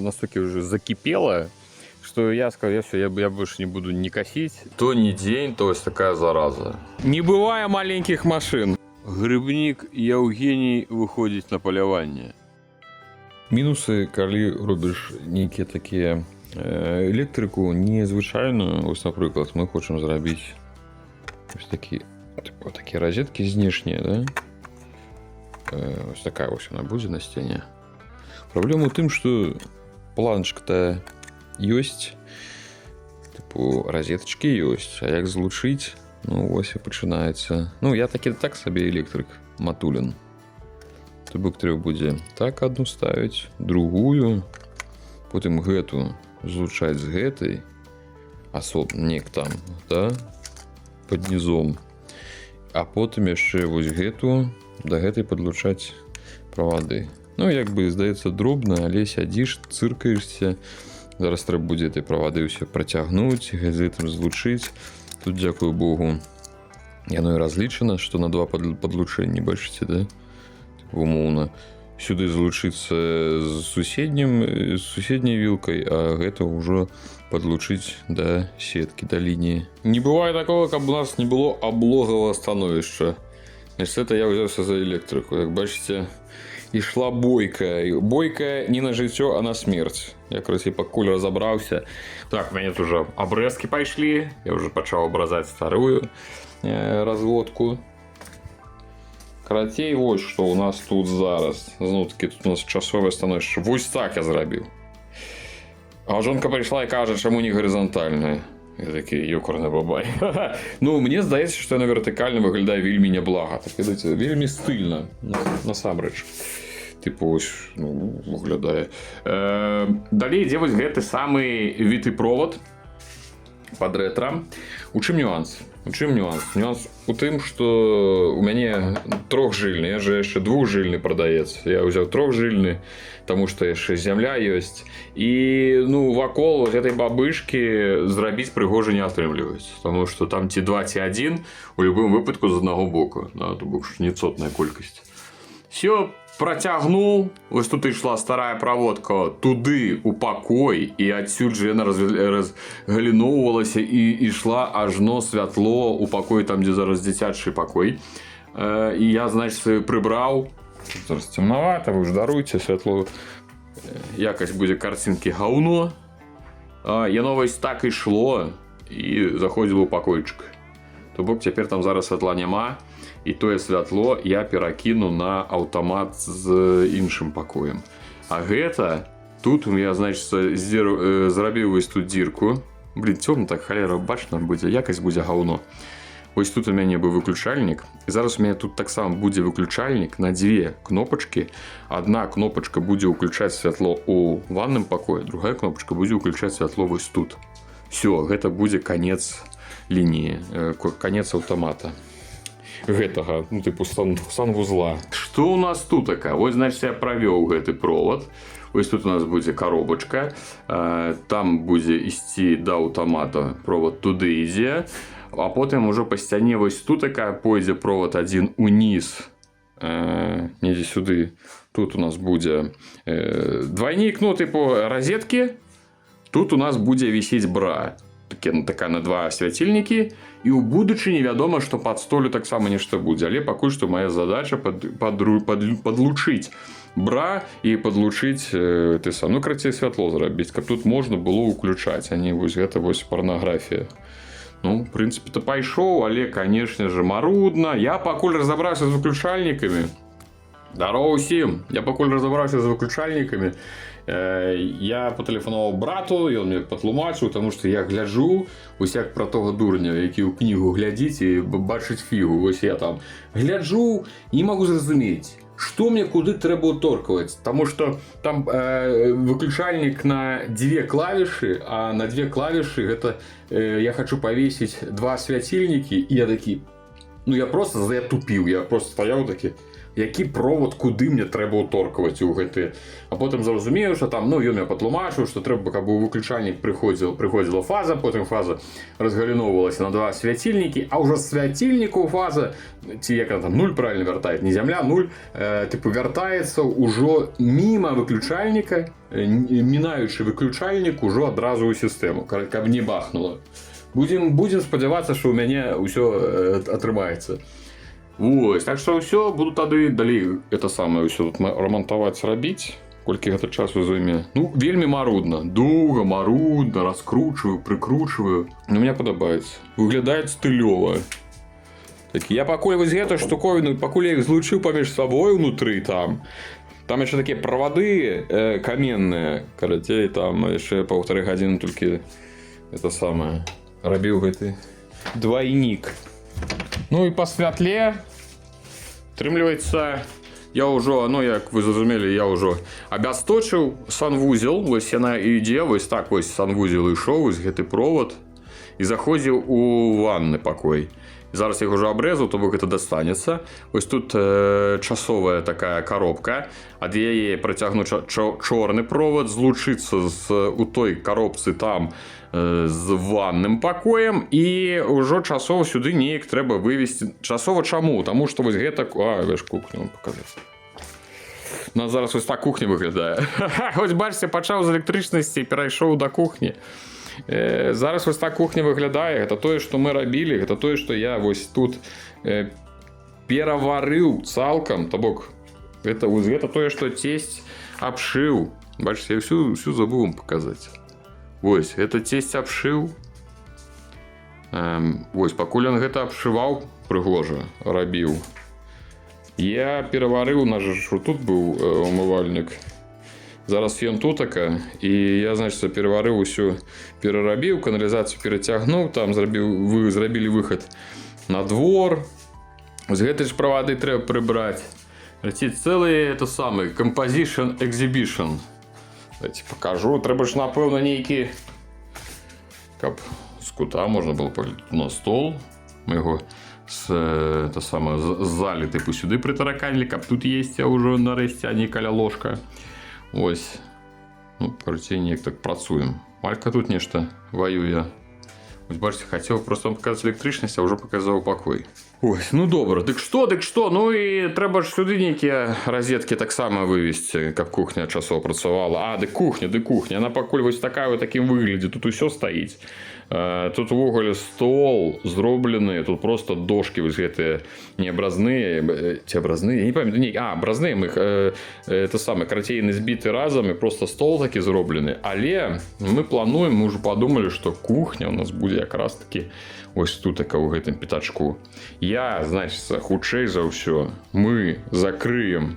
настолько уже закипело, что я сказал: «Я все, я больше не буду не косить». То не день, то вось такая зараза. Не бывае маленьких машин. Грыбнік Яўгеній выходзіць на паляванне. Мінусы, калі робіш нейкія такія электрыку незвычайную. Вось, напрыклад, мы хочам зрабіць вось такі, типу, такія розеткі знешнія, да? Вось такая вось она будзе на сцяне. Праблема ў тым, што планочка-то ёсць, тыпу, розетачкі ёсць, а як злучыць? Ну вось і пачынаецца. Ну, я такі так сабе электрык матулін. То бок трэба будзе так одну ставіць, другую, потым гэту злучаць з гэтай асоб неяк там, да, под нізом, а потым яшчэ вось гэту да гэтай падлучаць правады. Ну, як бы здаецца, дробна, але сядзіш, цыркаешся. Зараз трэба будзе этой правады ўсё працягнуць, газетам злучыць. Тут, дзякую богу, яно і разлічана, што на два падлучэнні, бачыце, да? Типу, умоўна, сюды злучыцца з суседняй вілкай, а гэта ўжо падлучыць да сеткі, да лініі. Не бывае такого, каб у нас не было аблогавага становішча. Значит, это я ўзяўся за электрыку. Як бачыце, ішла бойка. І бойка не на жыццё, а на смерць. Я, карацей, пакуль разабраўся. Так, у мяне тут уже абрэзкі пайшлі, я уже пачаў абразаць старую разводку. Карацей, вось што у нас тут зараз. Зноў-такі тут у нас часовае становішча. Вось так я зрабіў. А жонка прыйшла і кажа: «Чаму не гарызантальная?» Я такі: «Ёкарный бабай». Ну, мне здаецца, што яно вертыкальна выглядае вельмі няблага. Так, ведаеце, вельмі стыльна, насамрэч. Тыпу, ось, ну, выглядае. Далей ідзе вось гэты самы віты провод под рэтра. У чым нюанс? У чым нюанс? Нюанс у тым, што у мяне трохжыльны, я же яшчэ двухжыльны прадаецца. Я ўзяў трохжыльны, таму што яшчэ зямля ёсць. І, ну, вакол гэтай бабышкі зрабіць прыгожа не атрымліваецца. Таму што там ці два, ці адзін, у любым выпадку з аднаго боку. Да, то бок ж нецотная колькасць. Все працягнуў. Вось тут ішла старая праводка туды у пакой, і адсюль жа яна разгаліноўвалася і ішла ажно святло у пакой, там, дзе зараз дзіцячы пакой. І я, значит, прыбраў. Зараз цемнавата, вы ж даруйце, святло, якасць будзе карцінкі гаўно. Яно вось так ішло і заходзіла ў пакойчык. То бок цяпер там зараз святла няма, і тое святло я перакіну на аўтамат з іншым пакоем. А гэта тут я, значит, зрабіў вось тут дзірку. Блин, цёмна так, халера, бачна будзе, якасць будзе гаўно. Вось тут у мяне быў выключальнік. І зараз у мяне тут таксама будзе выключальнік на дзве кнопачкі. Одна кнопачка будзе ўключаць святло у ванным пакоі, другая кнопачка будзе ўключаць святло вось тут. Все, гэта будзе конец лініі, конец аўтамата гэтага, ну, тыпу санвузла. Что у нас тут такая? Вот, значит, я правёў гэты провод. Вось тут у нас будзе коробочка, там будзе ісці да аўтамата провод, туды ідзе, а потым ужо па сцяне вось тут такая пойдзе провод адзін уніз, недзе сюды. Тут у нас будзе двойнік, ну, тыпу розеткі. Тут у нас будзе вісець бра такі, ну, такая на два свяцільнікі, і ў будучыні вядома, што пад столю таксама нешта будзе, але пакуль што моя задача падлучыць бра і падлучыць ты сам, ну, карацей, святло зрабіць, каб тут можна было ўключаць, а не вось гэта вось парнаграфія. Ну, в прынцыпе то пайшоў, але, конечно же, марудна. Я пакуль разабраўся з выключальнікамі. Здароў усім! Я пакуль разабраўся з выключальнікамі. Я патэлефанаваў брату, ён мне патлумачыў, таму што я гляджу ось як пра тога дурня, які ў кнігу глядзіць і бачыць фігу. Вось я там гляджу, не магу зразумець, што мне куды трэба ўторкаваць. Таму што там выключальнік на дзве клавішы, а на дзве клавішы гэта я хачу павесіць два свяцільнікі, і я такі, ну, я просто я тупіў, я просто стаяў такі. Які провод куды мне трэба ўторкаваць у гэты. А потым зразумеў, что там, ну, ён мне патлумачыў, што трэба, каб у выключальнік прыходзіла фаза, потым фаза разгаліноўвалася на два свяцільнікі, а ўжо з свяцільніку фаза, ці як она там, нуль правильно вяртае, не зямля, нуль, тыпу, вяртаецца ўжо міма выключальніка, мінаючы выключальнік, ужо адразу ў сістэму, каб не бахнула. Будзем спадзявацца, што ў мяне ўсё атрымаецца. Вось, так што ўсё, буду тады далей это самае ўсё тут рамантаваць, рабіць. Колькі гэта часу зойме? Ну, вельмі марудна, доўга, марудна раскручваю, прыкручваю. Ну, мне падабаецца. Выглядае стылёва. Так, я пакуль вось гэту штуковіну, пакуль я іх злучыў паміж сабой унутры там. Там яшчэ такія правады каменныя, карацей, там яшчэ 1,5 гадзіны толькі это самае рабіў гэты двойнік. Ну і па святле атрымліваецца, я ўжо, ну, як вы зразумелі, я ўжо абясточыў санвузел. Вось яна і ідзе, вось так вось санвузел ішоў, вось гэты провод, і заходзіў у ванны пакой. Зараз я ўжо абрэзаў, то бок гэта дастанецца. Вось тут часовая такая коробка, ад яе працягну чорны провод, злучыцца з у той коробцы там з ванным пакоем, і ўжо часова сюды неяк трэба вывесці. Часова чаму? Таму што вось гэта, а, ж кухню вам паказаць. У нас зараз вось так кухня выглядае. Хоць, бачыце, пачаў з электрычнасці, перайшоў да кухні. Зараз вось так кухня выглядае. Гэта тое, што мы рабілі, гэта тое, што я вось тут пераварыў цалкам, то бок гэта, вось гэта тое, што цесць абшыў. Бачыце, я всю забыў вам паказаць. Вось, гэта цесць абшыў. Вось, пакуль ён гэта абшываў, прыгожа рабіў. Я пераварыў, наш жа тут быў умывальнік. Зараз ён тутака, і я, значит, пераварыў усю, перарабіў, каналізацыю перацягнуў, там зрабіў, вы зрабілі выхад на двор. З гэтай ж правады трэба прыбраць. Ці цэлы это самы composition exhibition. Давайте покажу. Трэба ж, напэўна, нейкі, каб з кута можна было паглядзець на стол. Мы яго з, это самае, з залі тыпу сюды прытараканілі, каб тут есці ўжо нарэшце, а не каля ложка. Ось. Ну, карацей, неяк так працуем. Малька тут нешта ваюе. Вось бачыце, хацеў просто вам паказаць электрычнасць, а ўжо паказаў пакой. Ось, ну добра, дык што, ну і трэба ж сюды нейкія розеткі таксама вывесці, каб кухня часова працавала. А, дык кухня, она пакуль вось такая, у такім выглядзе, тут усё стаіць. Тут увогуле стол зроблены, тут просто дошки вось гэтыя не абразныя, ці абразныя, я не памятаю, не, а, абразныя, мы іх, это самае, карацей, яны збіты разам, і просто стол такі зроблены. Але мы плануем, мы ўжо падумалі, што кухня у нас будзе якраз таки ось тут така, ў гэтым пятачку. Я, значит, хутчэй за ўсё, мы закрыем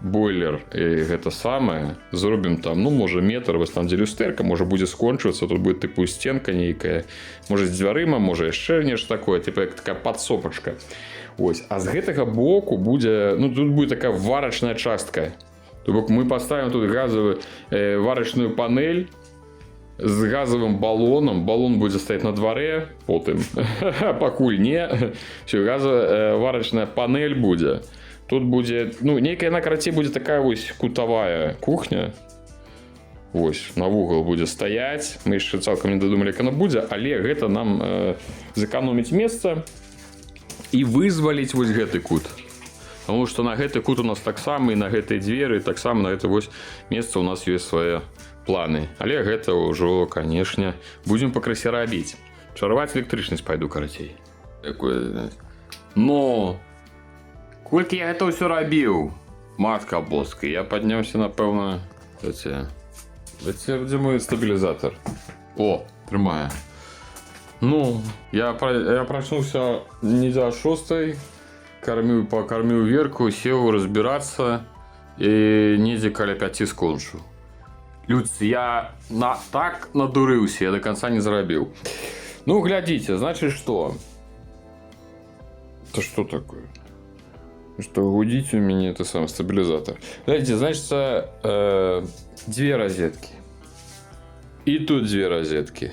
бойлер і гэта самае, зробім там, ну, можа, метр, вось там, дзе люстэрка, можа, будзе скончвацца, тут будет тыпу сценка нейкая, можа, з дзвярыма, можа, яшчэ нешта такое, типа як такая падсопачка. Ось, а з гэтага боку будзе, ну, тут будет такая варачная частка. То бок мы поставим тут газовую варочную панель з газовым баллоном. Баллон будзе стаять на дварэ потым, пакуль не все. Газовая варочная панель будзе тут, будзе, ну, нейкая на, карацей, будзе такая вось кутавая кухня. Вось на вугал будзе стаяць. Мы яшчэ цалкам не дадумалі, як она будзе, але гэта нам зэканоміць месца і вызваліць вось гэты кут. Таму што на гэты кут у нас таксама і на гэтыя дзверы таксама, на гэта вось месца у нас ёсць свае планы. Але гэта ўжо, канешне, будзем пакрысе рабіць. Чарваць электрычнасць пайду, карацей. Такое. Но колькі я гэта ўсё рабіў, матка боска, я падняўся, напэўна. Дзе мой стабілізатор? О, трымае. Ну, я прачнуўся недзе 6, карміў, пакарміў Верку, сеў разбірацца і недзе каля 5 скончыў. Людцы, я так надурыўся, я до конца не зрабіў. Ну, глядзіце, значит, что? Это что такое? Что гудить у меня это сам стабилизатор. Глядите, значит, две розетки. И тут две розетки.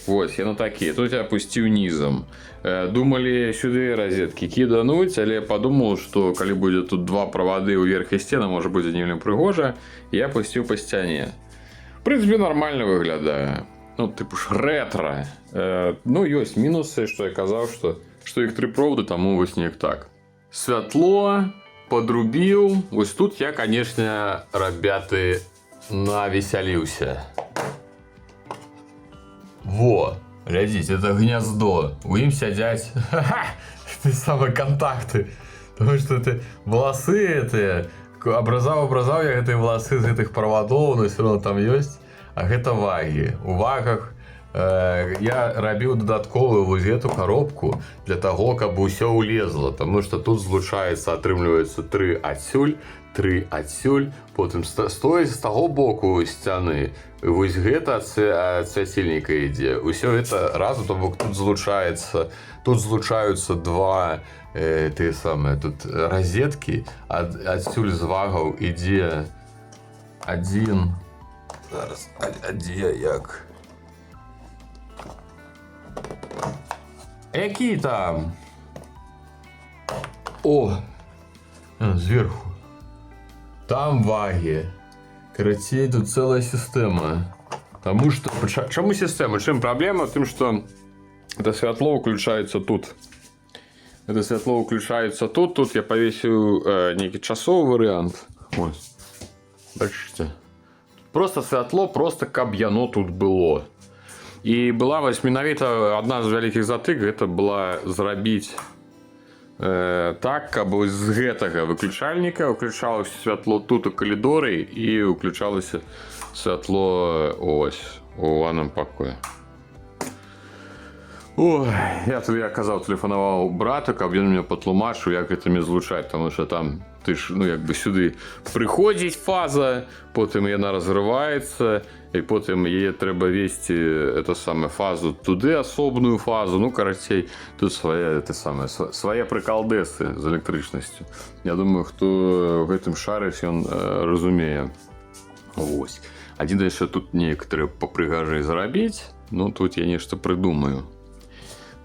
Вось, яно такія. Тут я опусціў нізам. Думалі сюды розеткі кідануць, але падумаў, што калі будзе тут два правады ўверх і сцена, можа, будзе не вельмі прыгожа. Я пусціў па сцяне. В прынцыпе, нормально выглядае. Ну, тыпу ж рэтра. Ну, ёсць мінусы, што я казаў, што іх тры проводы, таму вось неяк так. Святло подрубіў. Вось тут я, конечно, ребяты, навесяліўся. Во, глядзіце, это гнездо. У ім сядзяць те самые контакты. Потому что это волосы это образаў, образаў я гэтыя волосы з гэтых правадоў, но все равно там ёсць. А гэта вагі. У вагах я рабіў дадатковую вось гэту коробку для таго, каб усё ўлезла, потому что тут злучаецца, атрымліваецца, тры адсюль, тры адсюль, потым стоіць з таго боку сцяны. Вось гэта ад свяцільніка ідзе. Усё гэта разам, то бок тут злучаецца, тут злучаюцца два тыя самыя тут розеткі, адсюль з вагаў ідзе адзін. Зараз, а дзе, як? Які там? О! А, зверху. Там вагі. Карацей, тут целая система. Таму что. Чаму система? Чым праблема? Тым, што это святло ўключаецца тут. Это святло ўключаецца тут. Тут я павесіў нейкі часовы варыянт. Ось. Бачыце? Просто святло, просто каб яно тут было. І была вось менавіта адна з вялікіх затык, гэта была зрабіць так, каб вось з гэтага выключальніка ўключалася святло тут, у калідоры, і ўключалася святло ось у ванным пакоі. Ой, я тобі, я казаў, тэлефанаваў брату, каб ён мне патлумачыў, як гэта мне злучаць, таму што там ты ж, ну, як бы сюды прыходзіць фаза, потым яна разрываецца, і потым яе трэба весці, это самое, фазу туды, асобную фазу. Ну, карацей, тут свае, это самое, свае прыкалдэсы з электрычнасцю. Я думаю, хто ў гэтым шарыць, ён разумее. Вось. Адзін яшчэ тут неяк трэба папрыгажэй зрабіць, ну, тут я нешта прыдумаю.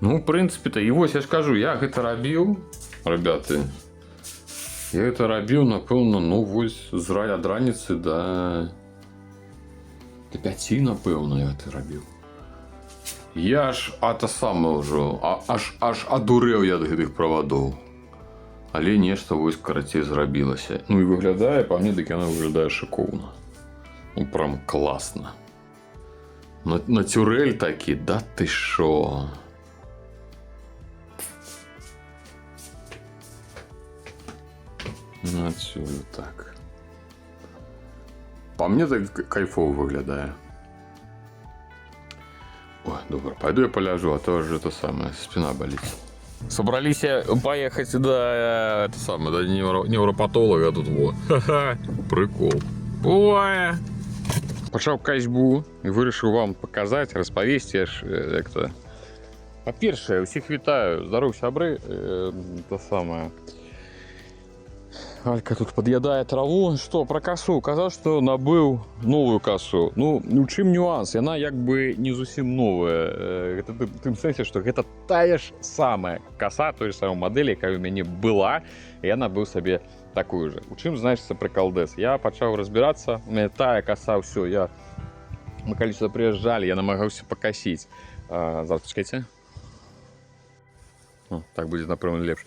Ну, в прынцыпе-то, і вось я ж кажу, я гэта рабіў, ребяты. Я гэта рабіў, напэўна, ну, вось ад раніцы да 5, напэўна, я гэта рабіў. Я ж, а та самае ўжо, аж адурэў я ад гэтых правадоў. Але нешта вось, карацей, зрабілася. Ну і выглядае, па мне, дык яно выглядае шыкоўна. Ну, прям класна. Натюрэль такі, да ты шо? Ну, адсюль так. Па мне так кайфова выглядае. Ой, добра, пойду я поляжу, а то уже это самое, спина болит. Собрались поехать до, это самое, до невропатолога тут, во. Ха-ха, прикол. Ой. Пачаў касьбу і вырашыў вам паказаць, распавесці, я ж, як то. Па-першае, усіх вітаю. Здароў, сябры, то самае. Алька тут пад'ядае траву. Што, пра касу? Казаў, што набыў новую касу. Ну, у чым нюанс? Яна як бы не зусім новая. Гэта тым сэнсе, што гэта тая ж самая каса, той ж самай мадэлі, якая ў мяне была, і я набыў сабе такую же. У чым, значыцца, прыкалдэс? Я пачаў разбірацца, у мяне тая каса, ўсё, я... Мы калі сюда прыязджалі, я намагаўся пакасіць. А, зараз, чакайце. О, так будзе, напэўна, лепш.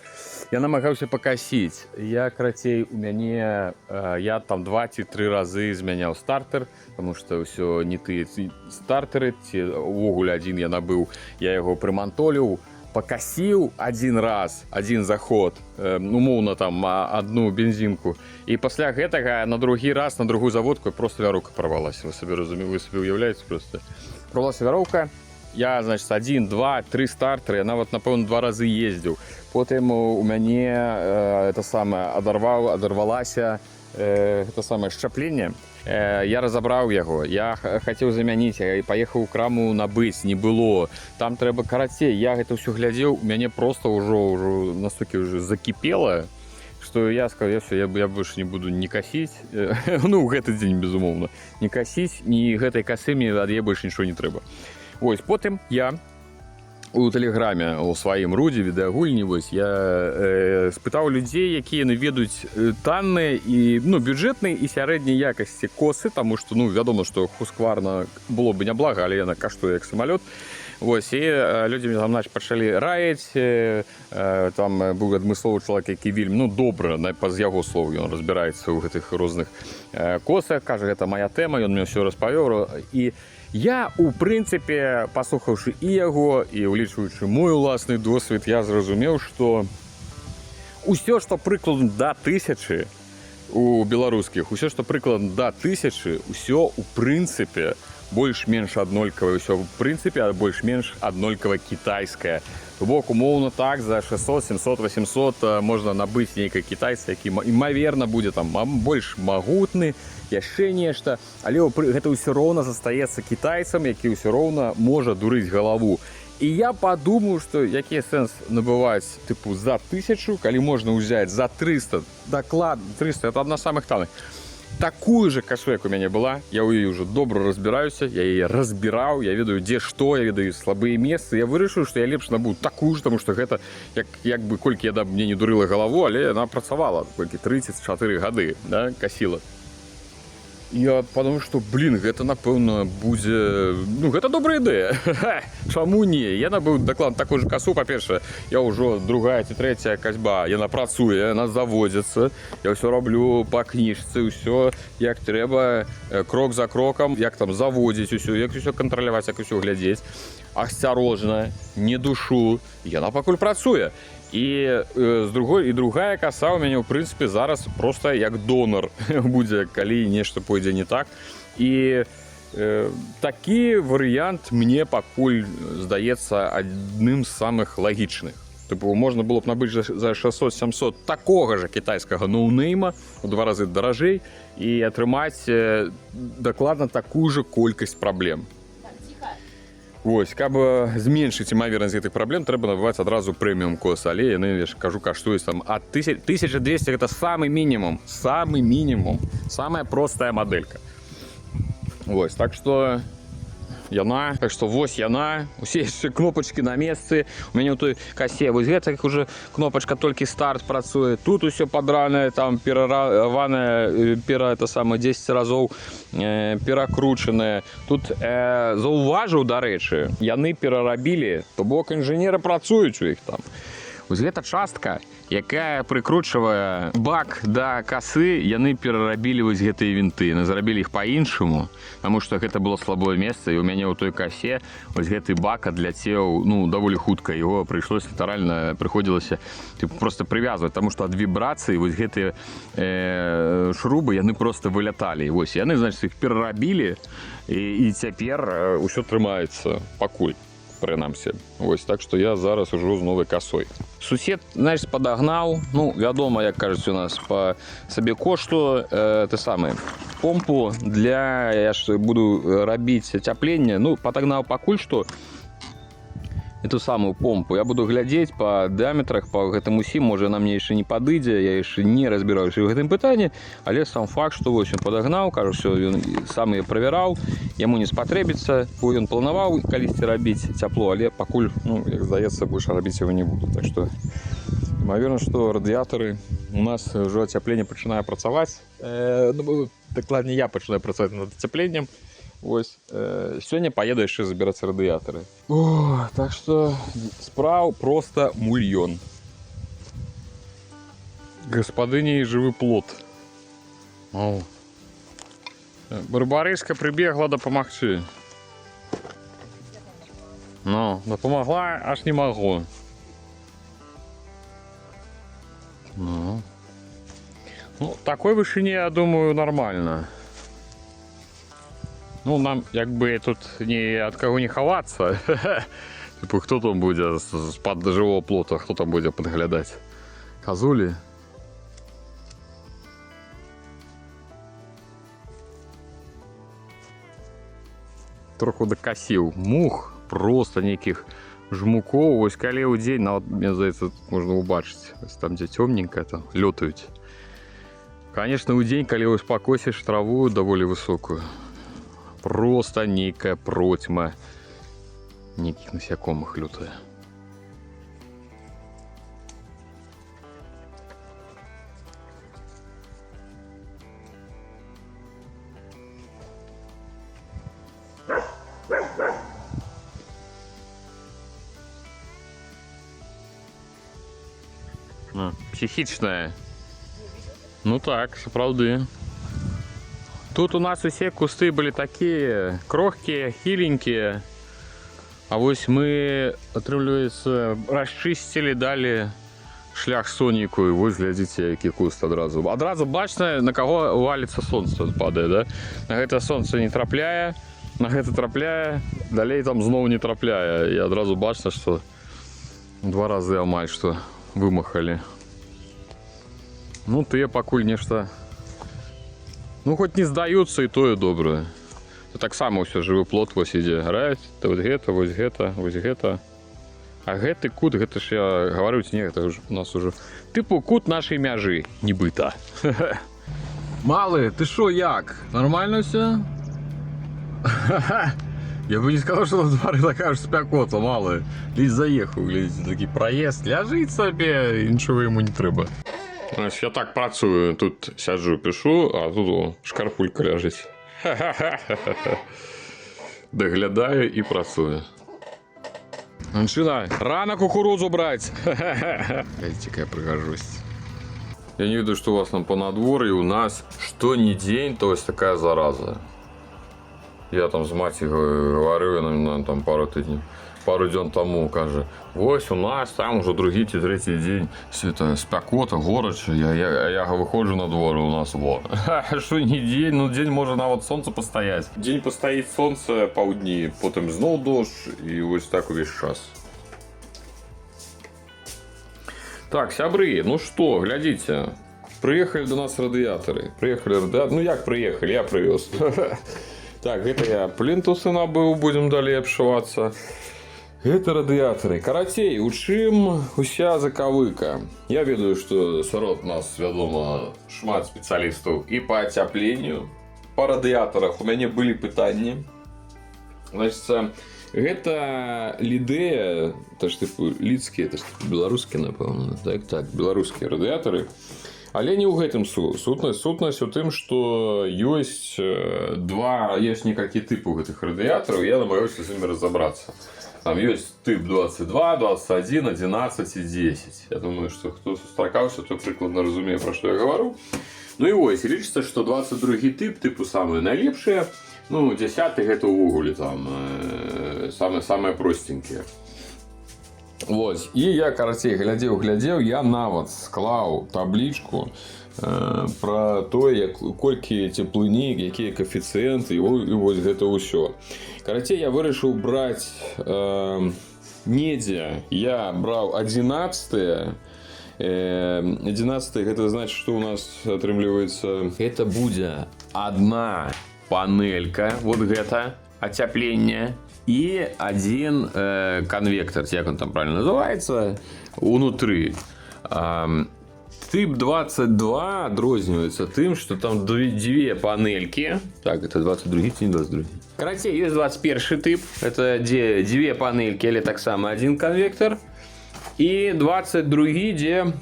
Я намагаўся пакасіць. Я, карацей, у мяне я там два ці тры разы змяняў стартер, потому что ўсё не тыя ці стартэры, ці увогуле адзін я набыў, я яго прымантоліў, пакасіў адзін раз, адзін заход, умоўна там адну бензінку. І пасля гэтага на другі раз, на другую заводку просто вяроўка парвалася. Вы сабе разумееце, вы сабе уяўляеце просто. Парвалася вяроўка. Я, значит, один, два, тры стартэры, я нават, напэўна, два разы ездзіў. Потым у мяне это самое адарвалася это самое сцяпленне. Я разабраў яго, я хацеў замяніць, я паехаў у краму набыць, не было. Там трэба, карацей, я гэта ўсё глядзеў, у мяне просто ўжо настолькі ўжо закіпела, што я сказал: я все, я больше не буду не касіць, ну, ў гэты дзень, безумоўна, не касіць, ні гэтай касы мне ад яе больш нічого не трэба. Вось потым я у тэлеграме у сваім рудзе відэагульні, вось я спытаў людзей, якія яны ведаюць танныя і, ну, бюджэтныя і сярэдняй якасці косы, таму што, ну, вядома, што Хускварна было бы няблага, але яна каштуе як самалёт. Вось, і людзі мне там, значит, пачалі раіць, там быў адмысловы чалавек, які вельмі, ну, добра, па з яго слоў, ён разбіраецца ў гэтых розных косах, кажа, гэта моя тэма, ён мне ўсё распавёў. І я, у прынцыпе, паслухаўшы і яго, і ўлічваючы мой уласны досвед, я зразумеў, што ўсё, што прыкладна да 1000 у беларускіх, усё, што прыкладна да 1000, усё у прынцыпе больш-менш аднолькавае, ўсё ў прынцыпе больш-менш аднолькава кітайскае. То бок, умоўна так, за 600, 700, 800 можна набыць нейкай кітайца, які імаверна будзе там больш магутны, яшчэ нешта, але гэта ўсё роўна застаецца кітайцам, які ўсё роўна можа дурыць галаву. І я падумаў, што які сэнс набываць тыпу за 1000, калі можна ўзяць за 300, дакладна 300, это адна з самых танных. Такую же касу, як у мяне была, я ў ёй уже добра разбіраюся, я яе разбіраў, я ведаю, дзе што, я ведаю слабыя месцы. Я вырашыў, што я лепш набуў такую ж, таму што гэта як бы колькі яна мне не дурыла галаву, але яна працавала колькі, 34 гады, да, касіла. Я падумаў, што, блин, гэта, напэўна, будзе, ну, гэта добрая ідэя. Чаму не? Я набыў дакладна такую же касу. Па-першае, я ўжо другая ці трэцяя касьба, яна працуе, яна заводзіцца, я ўсё раблю па кніжцы, ўсё як трэба, крок за крокам, як там заводзіць усё, як усё кантраляваць, як усё глядзець. Асцярожна, не душу, яна пакуль працуе. І з другой і другая каса ў мяне ў прынцыпе зараз проста як донар будзе, калі нешта пойдзе не так. І такі варыянт мне пакуль здаецца адным з самых лагічных. Тыпу, можна было б набыць за 600-700 такога ж кітайскага ноунейма у два разы даражэй і атрымаць дакладна такую же колькасць праблем. Так, тихо. Вось, каб зменшыць імавернасць гэтых праблем, трэба набываць адразу прэміум косы, але яны, я ж кажу, каштуюць там ад 1200, гэта самы мінімум, самая простая мадэлька. Вось, так што яна, так што вось яна, усе яшчэ кнопачкі на месцы. У мяне ў той касе вось гэта уже кнопачка толькі старт працуе. Тут усё падранае, там перараванае, это самае, 10 разоў перакручанае. Тут заўважыў, дарэчы, яны перарабілі, то бок інжынеры працуюць у іх там. Вось гэта частка, якая прыкручвае бак да касы, яны перарабілі вось гэтыя вінты, яны зрабілі іх па-іншаму, таму што гэта было слабое месца, і ў мяне ў той касе вось гэты бак адляцеў, ну, даволі хутка, его прыйшлось літаральна, прыходзілася, тыпу, просто прывязваць, таму што ад вібрацыі вось гэтыя шрубы, яны просто выляталі. Вось яны, значит, іх перарабілі, і цяпер ўсё трымаецца пакуль, прынамсі. Вось, так што я зараз ужо з новай касой. Сусед, знаешь, падагнаў, ну, вядома, як кажуць у нас, па сабекошту, ты самы, помпу для, я ж буду рабіць ацяпленне, ну, падагнаў пакуль што эту самую помпу. Я буду глядзець па дыаметрах, па гэтым усім, можа, яна мне яшчэ не падыдзе, я яшчэ не разбіраюся ў гэтым пытанні, але сам факт, што вось ён падагнаў, кажа, всё, ён сам яе правяраў, яму не спатрэбіцца, бо ён планаваў калісьці рабіць цяпло, але пакуль, ну, як здаецца, больш рабіць яго не буду. Так што імаверна, што радыятары, у нас ўжо ацяпленне пачынае працаваць. Ну, дакладней, я пачынаю працаваць над ацяпленнем. Вось, сёння паеду яшчэ забіраць радыятары. О, так што спраў просто мульён. Гаспадыня і жывы плот. О. Барбарыска прыбегла дапамагчы. Ну, дапамагла, аж не магу. Ну. Ну, такой вышыні, я думаю, нормально. Ну, нам як бы тут ні ад каго не хавацца. Тыпу, хто там будзе з-пад жывого плота, хто там будзе падглядаць? Казулі? Троху дакасіў мух, просто нейкіх жмукоў. Вось калі ў дзень, нават, мне здаецца, тут можна ўбачыць. Вось там, дзе цёмненька, там лётаюць. Конечно, ў дзень, калі вось пакосіш траву даволі высокую, просто нейкая процьма. Нейкіх насякомых лютая. А, псіхічная. Ну так, сапраўды. Тут у нас усе кусты былі такія крохкія, хіленькія. А вось мы, атрымліваецца, расчысцілі, далі шлях соніку, і вось глядзіце, які куст адразу. Адразу бачна, на каго валіцца сонца, падае, да? На гэта сонца не трапляе, на гэта трапляе, далей там зноў не трапляе. І адразу бачна, што два разы амаль што вымахалі. Ну, тыя пакуль нешта. Ну, хоць не здаюцца, і тое добра. Таксама ўсё жывы плод вось ідзе. Граюць, то вось гэта, вось гэта, вось гэта. А гэты кут, гэта ж я гаварыў ці не, гэта ж у нас ужо тыпу кут нашай мяжы, нібыта. Малы, ты шо, як? Нормально все? Я бы не сказал, что на дворе такая уж спякота, малы. Ледзь заехаў, глядзіце, такі праезд, ляжыць сабе, і нічога яму не трэба. Знаеш, я так працую, тут сяджу, пішу, а тут о, шкарпулька ляжыць. Даглядаю і працую. Жанчына, рано кукурузу браць. Глядзіце, якая прыгажосць. Я не ведаю, што у вас там па надвор'і, у нас што ні дзень, то вось такая зараза. Я там з маці гаварыў, яна мне там пару тыдняў, пару дзён таму кажа: «Вось у нас там ужо другі ці трэці дзень это, спякота, горача, я выходжу на двор, у нас во». Што не дзень, ну дзень можа нават сонца пастаяць. Дзень пастаіць сонца паўдні, потым зноў дождж, і вось так увесь час. Так, сябры, ну што, глядзіце. Прыехалі до нас радыятары. Прыехалі радыятары. Ну як прыехалі, я прывёз. Так, гэта я плінтусы набыў, будзем далей абшывацца. Гэта радыятары. Карацей, у чым уся закавыка? Я ведаю, што сярод нас, вядома, шмат спецыялістаў і па ацяпленню. Па радыятарах у мяне былі пытанні. Значыцца, гэта Лідэя, это ж тыпу лідскія, это ж тыпу беларускія, напэўна, так, беларускія радыятары. Але не ў гэтым сутнасць. Сутнасць у тым, што ёсць ёсць некалькі тыпаў гэтых радыятараў, я намагаюся з імі разабрацца. Там ёсць тып 22, 21, 11 і 10. Я думаю, што хто сустракаўся, то прыкладна разумее, пра што я гавару. Ну і вось, лічыцца, што 22 тып, тыпу, самыя найлепшыя, ну, 10 гэта ўвогуле там самыя простенькія. Вось. І я, карацей, глядзеў, глядзеў, я нават склаў таблічку пра тое, як, колькі цеплыні, якія каэфіцыенты, і вось гэта ўсё. Карацей, я вырашыў браць недзе, я браў 11. 11, гэта значит, что у нас атрымліваецца, это будзе одна панелька, вот гэта ацяпленне, і один конвектор, як он там правильно называется, унутры. Тып 22 адрозніваецца тым, что там две панельки. Так, это 22 ці не 22? Карацей, ёсць 21 тып, это дзе дзве панелькі, але таксама один конвектор. І 22, дзе,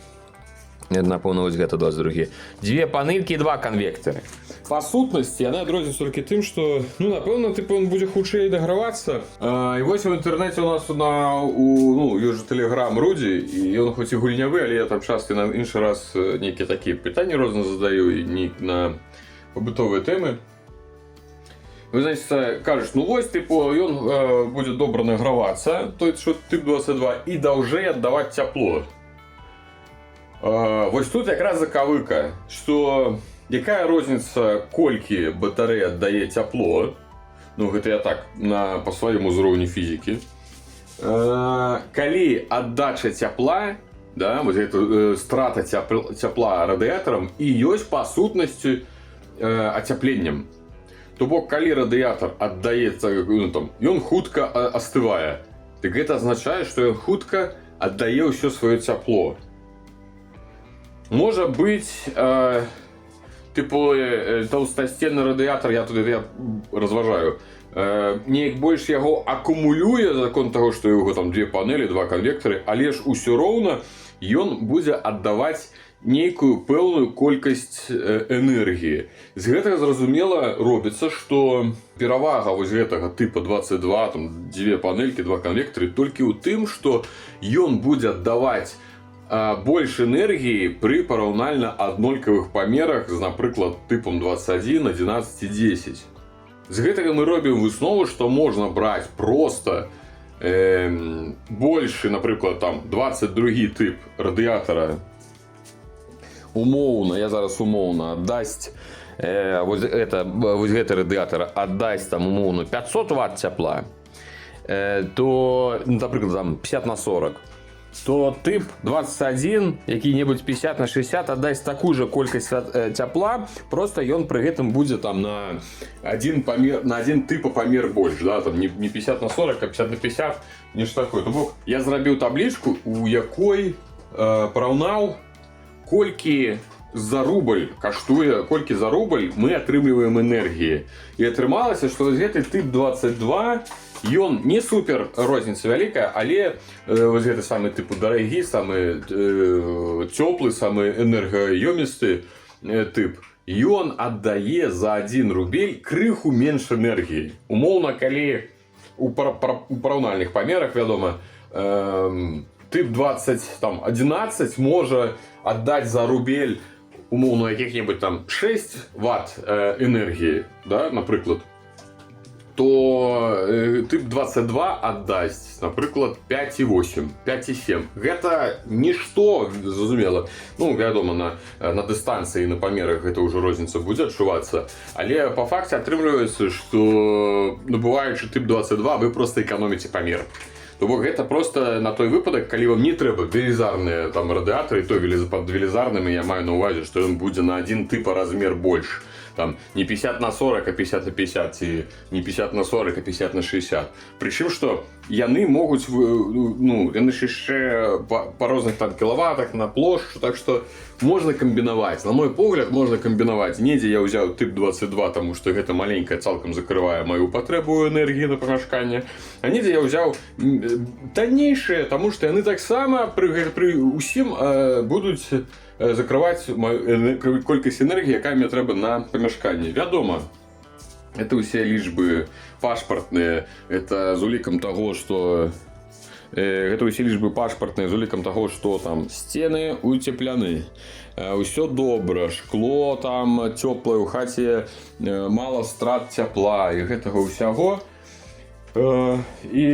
напэўна, вось гэта 22. Дзве панелькі і два канвектары. Па сутнасці яны адрозніваюцца толькі тым, што, ну, напэўна, тыпу, он будзе хутчэй дагравацца. І вось у інтэрнэце у нас ну, ёсць жа тэлеграм Рудзі, і ён хоць і гульнявы, але я там часта на іншы раз нейкія такія пытанні розна задаю і не на пабытовыя тэмы. Вы, значит, кажуць, ну вось, тыпу, ён будзе добра награвацца, той, што тып 22, і даўжэй аддаваць цяпло. Вось тут якраз закавыка, што якая розніца, колькі батарэя аддае цяпло, ну гэта я так, па сваім узроўні фізікі. Калі аддача цяпла, да, вот гэта, страта цяпла радыятарам і ёсць па сутнасці ацяпленнем. То бок, калі радыятар аддаецца, ну, там, ён хутка астывае, дык гэта азначае, што ён хутка аддае ўсё сваё цяпло. Можа быць, тыпу, таўстасценны радыятар, я туды я разважаю, Неяк больш яго акумулюе за конт таго, што яго там две панелі, два канвектары, але ж усё роўна ён будзе аддаваць нейкую пэўную колькасць энергіі. З гэтага, зразумела, робіцца, што перавага вось гэтага тыпа 22, там дзве панелькі, два канвектары, толькі ў тым, што ён будзе аддаваць больш энергіі пры параўнальна аднолькавых памерах з, напрыклад, тыпам 21, 11 і 10. З гэтага мы робім выснову, што можна браць просто большы, напрыклад, там 22 тып радыятара, умоўна, я зараз умоўна, дасць вось, это, вось гэты радыятар аддасць там умоўна 500 ватт цяпла, то, ну, напрыклад, там 50 на 40, то тып 21 які-небудзь 50 на 60 аддасць такую же колькасць цяпла, просто ён пры гэтым будзе там на один памер, на один тыпа памер больш, да, там не 50 на 40, а 50 на 50, нешта такое. То бок я зрабіў таблічку, у якой параўнаў, колькі за рубль каштуе, колькі за рубль мы атрымліваем энергіі, і атрымалася, што вось гэты тып 22, ён не супер розніца вялікая, але вось гэты самы тыпу дарагі, самы цёплы, самы энергаёмісты тып, ён аддае за 1 рубель крыху менш энергіі. Умоўна, калі у параўнальных памерах, вядома, тып 20 там 11 можа аддаць за рубель умоўна якіх-небудзь там 6 ватт энергіі, да, напрыклад, то тып 22 аддасць, напрыклад, 5,8, 5,7. Гэта нішто, зразумела. Ну, вядома, на дыстанцыі, на памерах гэта ўжо розніца будзе адчувацца, але па факце атрымліваецца, што, набываючы тып 22, вы просто эканоміце памер. То бок гэта просто на той выпадак, калі вам не трэба велізарныя там радыатары, то пад велізарнымі я маю на ўвазе, што ён будзе на один тыпа размер больш. Там не 50 на 40, а 50 на 50, ці не 50 на 40, а 50 на 60. Прычым, што яны могуць, ну, яны ж яшчэ па розных там кілаватах на плошчу, так што можна камбінаваць. На мой погляд, можна камбінаваць. Недзе я ўзяў тып 22, таму што гэта маленькая цалкам закрывае маю патрэбу энергіі на памяшканне. А недзе я ўзяў таннейшыя, таму што яны таксама пры усім будуць закрываць маю колькасць энергіі, якая мне трэба на памяшканне. Вядома, это ўсе лічбы пашпартныя, это з улікам таго, што гэта ўсе лічбы пашпартныя з улікам таго, што там сцены уцепляны. Ўсё добра, шкло там цёплае, у хаце мала страт цяпла і гэтага ўсяго. І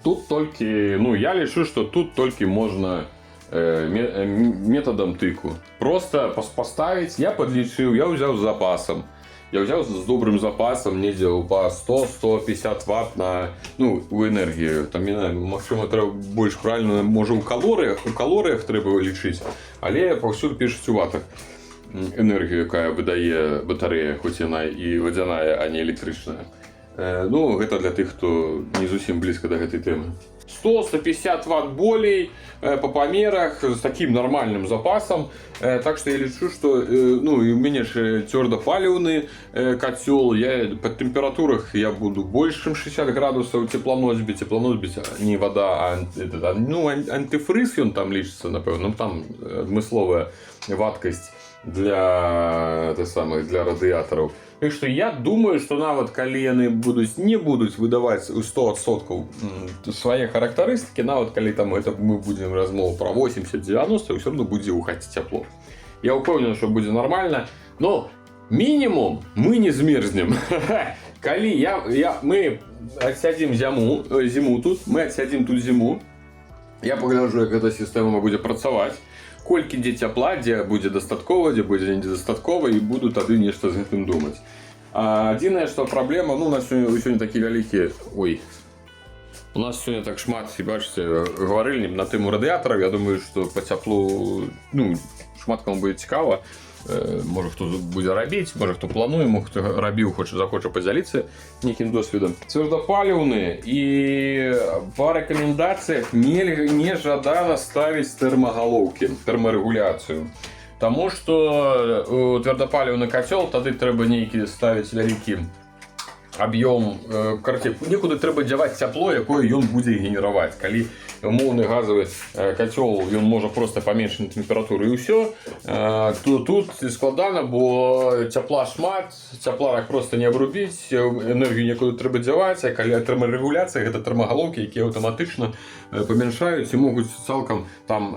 тут толькі, ну, я лічу, што тут толькі можна метадам тыку. Просто паставіць, я падлічыў, я ўзяў з запасам. Я ўзяў з добрым запасам, недзе па 100-150 ватт на, ну, у энергію. Там, не знаю, магчыма, трэба больш правильно, можа, у калорыях трэба лічыць, але паўсюль пішуць у ватах энергію, якая выдае батарэя, хоць яна і вадзяная, а не электрычная. Ну, гэта для тых, хто не зусім блізка да гэтай тэмы. 100-150 ватт болей па памерах з таким нармальным запасам. Так што я лічу, што ну, і у мяне ж цвёрдапаліўны кацёл, я па тэмпературах я буду больш, чым 60 градусаў цепланосьбіць, цепланосьбіць не вода, а этот, ну, антыфрыз ён там лічыцца, напэўна, ну, там адмысловая вадкасць для тых самых, для радыятараў. Так што я думаю, што нават калі яны будуць не будуць выдаваць у 100% свае характарыстыкі, нават калі там это мы будзем размову пра 80-90, ўсё равно будзе ў хаце цяпло. Я ўпэўнены, што будзе нармальна, но мінімум мы не змерзнем. Калі мы адсядзім зіму тут, мы адсядзім тут зіму, я пагляджу, як гэта сістэма будзе працаваць, колькі дзе цяпла, дзе будзе дастаткова, дзе будзе недастаткова, і буду тады нешта з гэтым думаць. Адзінае, што праблема, ну, у нас сёння такі вялікі, ой, у нас сёння так шмат, і бачыце, гаварылі на тэму радыятараў, я думаю, што па цяплу, ну, шмат каму будзе цікава. Можа, хто будзе рабіць, можа, хто плануе, можа, хто рабіў, хоча захоча падзяліцца нейкім досведам. Цвёрдапаліўны, і па рэкамендацыях не жадана ставіць тэрмагалоўкі, тэрмарэгуляцыю. Таму што у цвёрдапаліўны кацёл тады трэба нейкі ставіць вялікі Аб'ём, карацей, некуды трэба дзяваць цяпло, якое ён будзе генераваць. Калі умоўны газавы кацёл, ён можа просто паменшыць тэмпературу, і ўсё, то тут складана, бо цяпла шмат, цяпла так просто не абрубіць, энергію некуды трэба дзяваць. А калі тэрмарэгуляцыя, гэта тэрмагалоўкі, якія аўтаматычна памяншаюць і могуць цалкам там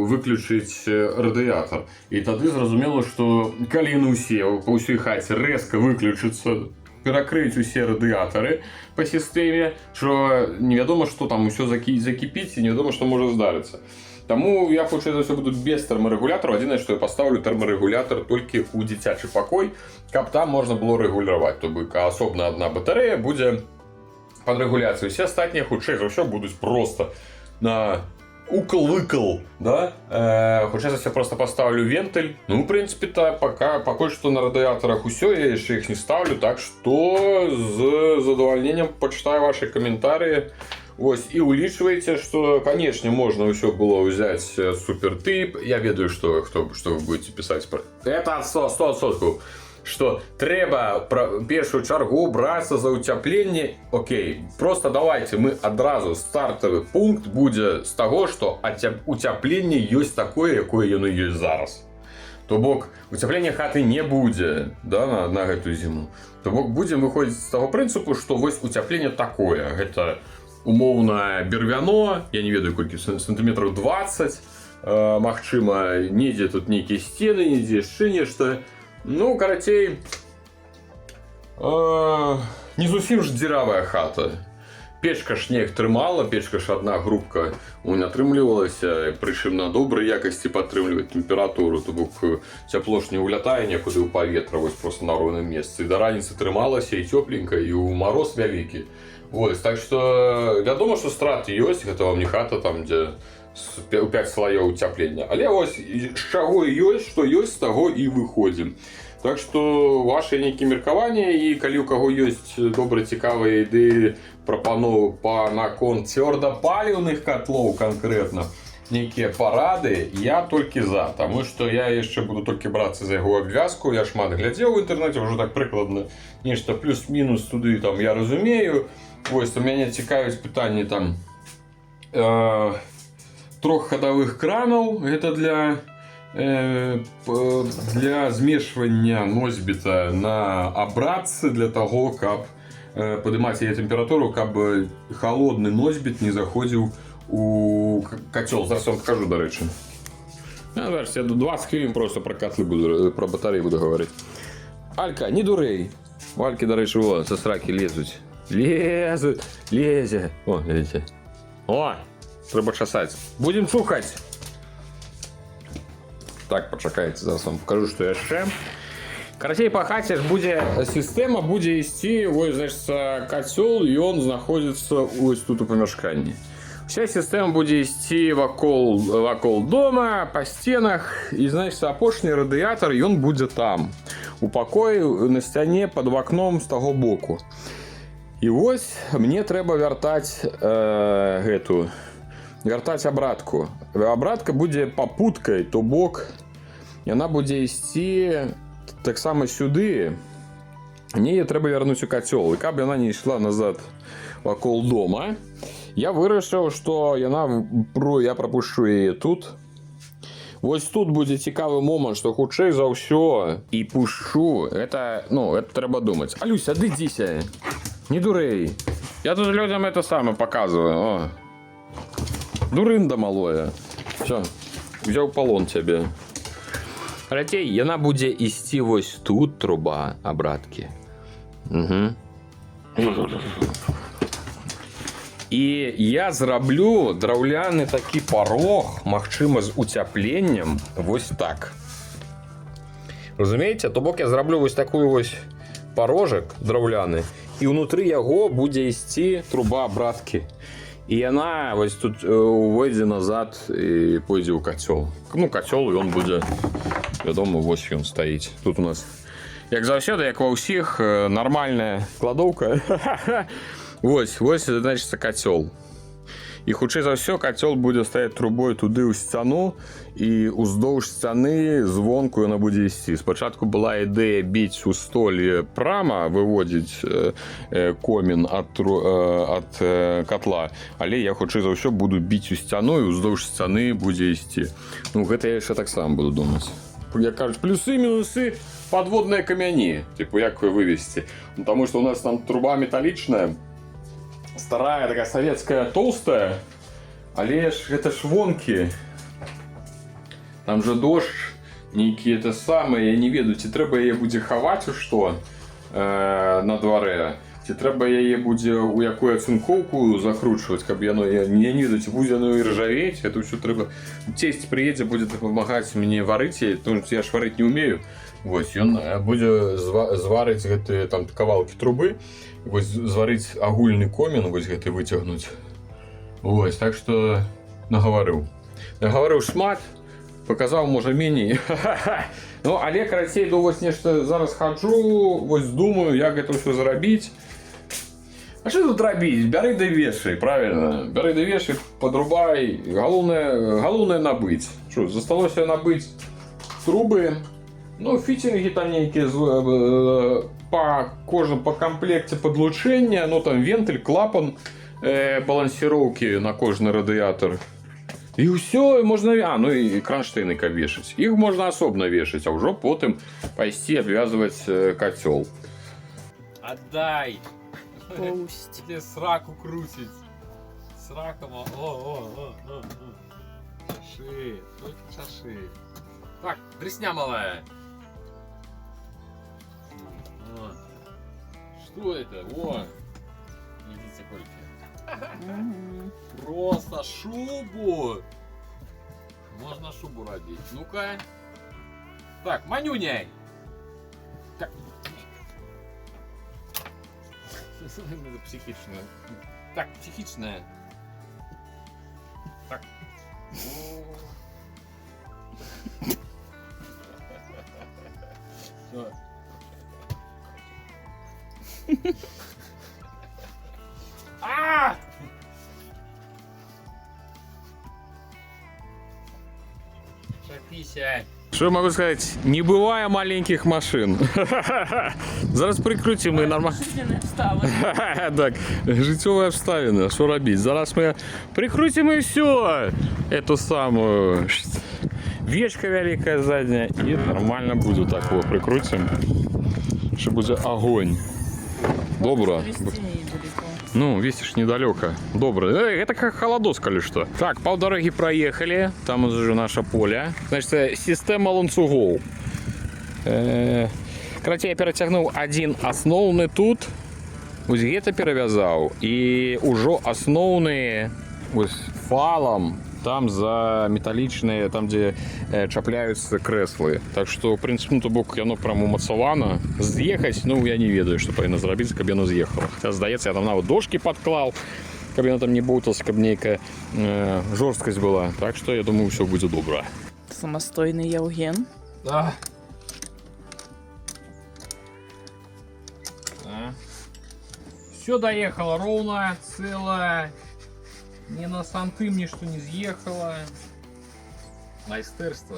выключыць радыятар. І тады зразумела, што калі яны ўсе па ўсёй хаце рэзка выключацца, перакрыць усе радыятары па сістэме, що невядома, што там усё закіпіць, і невядома, што можа здарыцца. Таму я хутчэй за ўсё буду без тэрмарэгулятару. Адзінае, што я пастаўлю тэрмарэгулятар толькі ў дзіцячы пакой, каб там можна было рэгуляваць. То бок асобна адна батарэя будзе пад рэгуляцыю. Усе астатнія хутчэй за ўсё будуць просто на укл-выкл, да? Хутчэй за ўсё просто поставлю вентыль. Ну, в принципе, то пока, пакуль што на радыятарах усё, я яшчэ іх не ставлю, так што з задавальненнем пачытаю ваши каментарыі. Вось, і улічвайце, што, конечно, можна ўсё было взять супертып. Я ведаю, што вы будете пісаць пра это 100%, что трэба пра першую чаргу брацца за ўцяпленне. Окей, просто давайте мы адразу, стартавы пункт будзе з таго, што уцяпленне ёсць такое, якое яно ёсць зараз. То бок уцяплення хаты не будзе, да, на гэтую зіму. То бок будзем выходзіць з таго прынцыпу, што вось уцяпленне такое: гэта умоўна бервяно, я не ведаю колькі, сантыметраў 20, магчыма, недзе тут нейкія сцены, недзе яшчэ нешта. Ну, карацей, не зусім ж дзіравая хата. Печка ж неяк трымала, печка ж одна грубка не атрымлівалася, прычым на добрай якасці падтрымліваць тэмпературу, то бок цяпло ж не ўлятае некуды ў паветра вось просто на роўным месцы. І да раніцы трымалася, і цёпленька, і ў мароз вялікі. Вось, так што вядома, што страты ёсць, гэта вам не хата там, дзе у 5 слоёў уцяплення. Але вось і з чаго ёсць, што ёсць, з таго і выходзім. Так што вашы нейкія меркаванні, і калі ў каго ёсць добра цікавыя ідэі, прапановы па наконт цвёрдапаліўных котлоў, канкрэтна нейкія парады, я толькі за, таму што я яшчэ буду толькі брацца за яго абвязку. Я шмат глядзеў у інтэрнэце, ўжо так прыкладна нешта плюс-мінус туды там я разумею. Вось у мяне цікавіць пытанне там троххадавых кранаў, гэта для змешвання носьбіта на абрадцы, для таго, каб падымаць яе тэмпературу, каб холодны носьбіт не заходзіў у кацёл. Зараз вам покажу, дарэчы. А, зараз я 20 хвілін просто про котлы буду, про батареи буду говорить. Алька, не дурэй. У Алькі, дарэчы, во, са сракі лезуць. Лезуць, лезе. О, глядзіце. О, трэба часаць. Будем чухаць. Так, пачакайце, зараз вам покажу, што яшчэ. Карацей, па хаце ж будзе сістэма, будзе ісці, вось, значит, кацёл, ён знаходзіцца ось тут у памяшканні. Вся сістэма будзе ісці вакол дома, па сценах, і, значит, апошні радыятар, ён будзе там, у пакоі, на сцяне пад вакном з таго боку. І вось мне трэба вяртаць гэту вяртаць абрадку. Абрадка будзе папуткай, то бок яна будзе ісці таксама сюды. Мне яе трэба вярнуць у кацёл, і каб яна не ішла назад вакол дома, я вырашыў, што яна про я прапушчу яе тут. Вось тут будзе цікавы момант, што хутчэй за ўсё і пушчу. Это, ну, это трэба думаць. Алюся, адыдзіся. Не дурэй. Я тут людям это самое показываю. О. Дурында малое. Всё. Взяў палон цябе. Карацей, яна будзе ісці вось тут, труба абрадкі. Угу. І я зраблю драўляны такі парог, магчыма, з уцяпленнем, вось так. Разумееце, то бок я зраблю вось такую вось парожак драўляны, і ўнутры яго будзе ісці труба абрадкі. І яна вось тут увойдзе назад і пойдзе ў кацёл. Ну, кацёл ён будзе, вядома, вось ён стаіць. Тут у нас, як заўсёды, як ва ўсіх, нармальная кладоўка. Вось, значится, кацёл. І хутчэй за ўсё кацёл будзе стаяць трубой туды ў сцяну, і ўздоўж сцяны звонку яна будзе ісці. Спачатку была ідэя біць у столі прама, выводзіць комін ад катла, але я хутчэй за ўсё буду біць у сцяну, і ўздоўж сцяны будзе ісці. Ну, гэта я яшчэ таксама буду думаць. Як кажуць, плюсы, мінусы, падводныя камяні, типу, як вывесці. Ну, таму што у нас там труба металічная, старая такая советская, толстая, але ж гэта ж вонкі. Там же дождж, нейкі это самае, я не ведаю, ці трэба яе будзе хаваць у што на дварэ, ці трэба яе будзе ў якую ацынкоўку закручваць, каб яно, я не ведаю, ці будзе яно і ржавець, это ўсё трэба. Цесць прыедзе, будзе дапамагаць мне варыць яе, тому што я ж варыць не умею. Вось ён будзе зварыць гэтыя там кавалкі трубы, вось зварыць агульны комін, вось гэты выцягнуць. Вось, так што нагаварыў. Нагаварыў шмат, паказаў, можа, меней. Ну, але карацей, ну, вось нешта зараз хаджу, вось думаю, як гэта ўсё зрабіць. А што тут рабіць? Бяры ды вешай, правильно. Бяры ды вешай, падрубай. Галоўнае, галоўнае набыць. Што, засталося набыць трубы, ну, фіцінгі там нейкія па кожным па камплекце падлучэння, ну, там вентыль, клапан балансіроўкі на кожны радыятар. І ўсё, можна, ну і кранштэйны каб вешаць. Іх можна асобна вешаць, а ўжо потым пайсці абвязваць кацёл. Аддай! Пусть. Тебе сраку крутить. Срака, о, о, о, о, о. Чаши, только чаши. Так, дресня малая. О. Что это? О! Глядите, кольки. Мгм. Просто шубу! Можно шубу рабіць. Ну-ка. Так, манюняй! Так. Это психичное. Так, психичное. Так. О. Всё. А! Шапися. Что я могу сказать? Не бывает маленьких машин. Зараз прикрутим і нормально. Жизненные обставини. Так, жыццёвыя абставіны, што рабіць? Зараз мы прикрутим і все. Эту самую вечка вялікая задняя, і нормально буде. Так вот прикрутим. Що буде огонь. Добра. Везти недалеко. Ну, видишь, недалеко. Добра. Это как холодос, коли что. Так, полдороги проехали. Там уже наше поле. Значит, система ланцугоў. Карацей, я перацягнуў один асноўны тут. Вось гэта перавязаў. І ўжо асноўны вось фалам там за металічныя, там, дзе чапляюцца крэслы. Так што, в прынцыпе, ну, то бок яно прям умацавана. З'ехаць, ну, я не ведаю, што павінна зрабіць, каб яно з'ехала. Хаця, здаецца, я там нават дошкі падклаў, каб яно там не боўталася, каб нейкая жорсткасць была. Так што, я думаю, ўсё будзе добра. Самастойны Яўген. Да. Все доехало ровно, целое. Ни на сантым ничто не съехало. Майстэрства.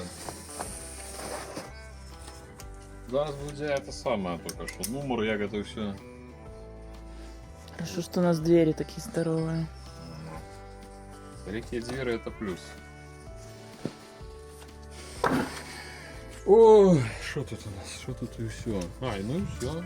Зараз будзе это самое только что. Нумар, як это все. Хорошо, что у нас двери такие здоровые. Вялікія дзверы — это плюс. Ой, что тут у нас? Что тут и все? А, ну и все.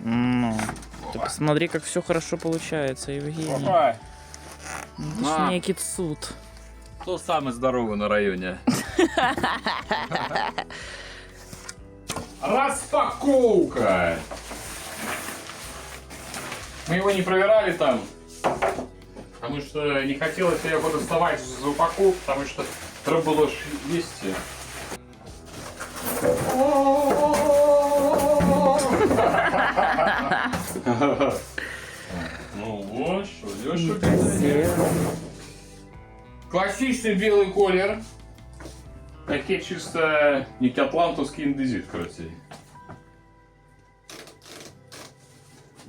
Ну, ты посмотри, как все хорошо получается, Евгений. Опа! Ну, это ж На. некий цуд. Кто самый здоровый на районе? Распаковка! Мы его не проверяли там, потому что не хотелось его доставать из упаковки, потому что треба было ж вести. Ну вот, что, Красиво. Класічны белы колер. Такі чыста нейкі атлантаўскі індэзіт, карацей.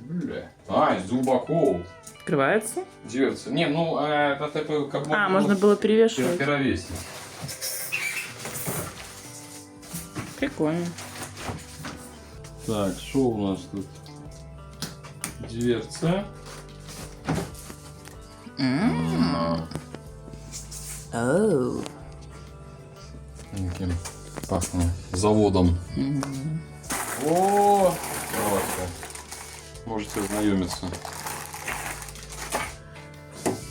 Бля. А, з двух бакоў. Открывается? Дверца. Не, ну, это типа, как А, можно было перевешивать. Перевесить. Прикольно. Так, что у нас тут? Дверца. Оу. Таким пахне заводом. О, давайте. Можете ознакомиться.